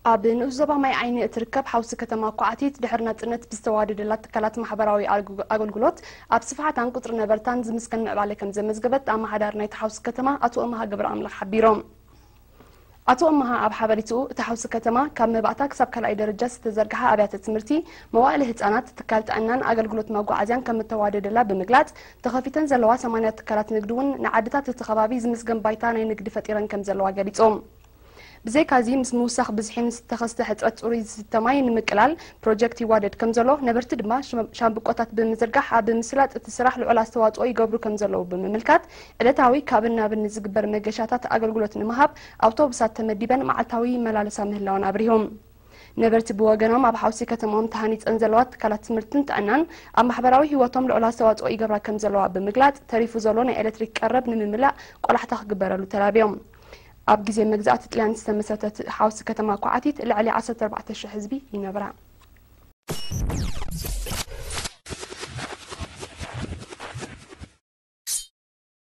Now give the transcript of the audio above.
ኣብ ንኡስ ዞባ ማይ ዓይኒ እትርከብ ሓውሲ ከተማ ኳዕቲት ድሕሪ ናጽነት ብዝተዋደደላ ትካላት ማሕበራዊ ኣገልግሎት ኣብ ስፍሓታን ቁጽሪ ነበርታን ዝምስገን ምዕባለ ከም ዘመዝገበት ኣመሓዳሪ ናይቲ ሓውሲ ከተማ ኣቶ እምሃ ገብረኣምላኽ ሓቢሮም። ኣቶ እምሃ ኣብ ሓበሬትኡ፣ እቲ ሓውሲ ከተማ ካብ መባእታ ክሳብ ካልኣይ ደረጃ ዝተዘርግሐ ኣብያተ ትምህርቲ፣ መዋእለ ህጻናት፣ ትካል ጥዕናን ኣገልግሎት መጓዓዝያን ከም እተዋደደላ ብምግላጽ፣ ተኸፊተን ዘለዋ ሰማንያ ትካላት ንግዲ እውን ንዓድታት እቲ ከባቢ ዝምስገን ባይታ ናይ ንግዲ ፈጢረን ከም ዘለዋ ገሊጾም። ብዘይካዚ፣ ምስ ምውሳኽ ብዝሒ ንዝተኸስተ ሕጽረት ጽሩይ ዝስተ ማይ ንምቅላል ፕሮጀክት ይዋደድ ከም ዘሎ፣ ነበርቲ ድማ ሻምብቆታት ብምዝርጋሕ ኣብ ምስላጥ እቲ ስራሕ ልዑል ኣስተዋጽኦ ይገብሩ ከም ዘለዉ ብምምልካት፣ ዕለታዊ ካብን ናብን ንዝግበር መገሻታት ኣገልግሎት ንምሃብ ኣውቶቡሳት ተመዲበን መዓልታዊ ይመላለሳ ምህላወን ኣብሪሆም። ነበርቲ ብወገኖም፣ ኣብ ሓውሲ ከተማኦም ተሃኒጸን ዘለዋ ትካላት ትምህርትን ጥዕናን ኣብ ማሕበራዊ ህይወቶም ልዑል ኣስተዋጽኦ ይገብራ ከም ዘለዋ ብምግላጽ፣ ተሪፉ ዘሎ ናይ ኤሌክትሪክ ቀረብ ንምምላእ ቆላሕታ ክግበረሉ ተላብዮም። ኣብ ግዜ መግዛእቲ ጥልያን ዝተመስረተት ሓውሲ ከተማ ኳዕቲት ልዕሊ ዓሰርተ ኣርባዕተ ሽሕ ህዝቢ ይነብራ።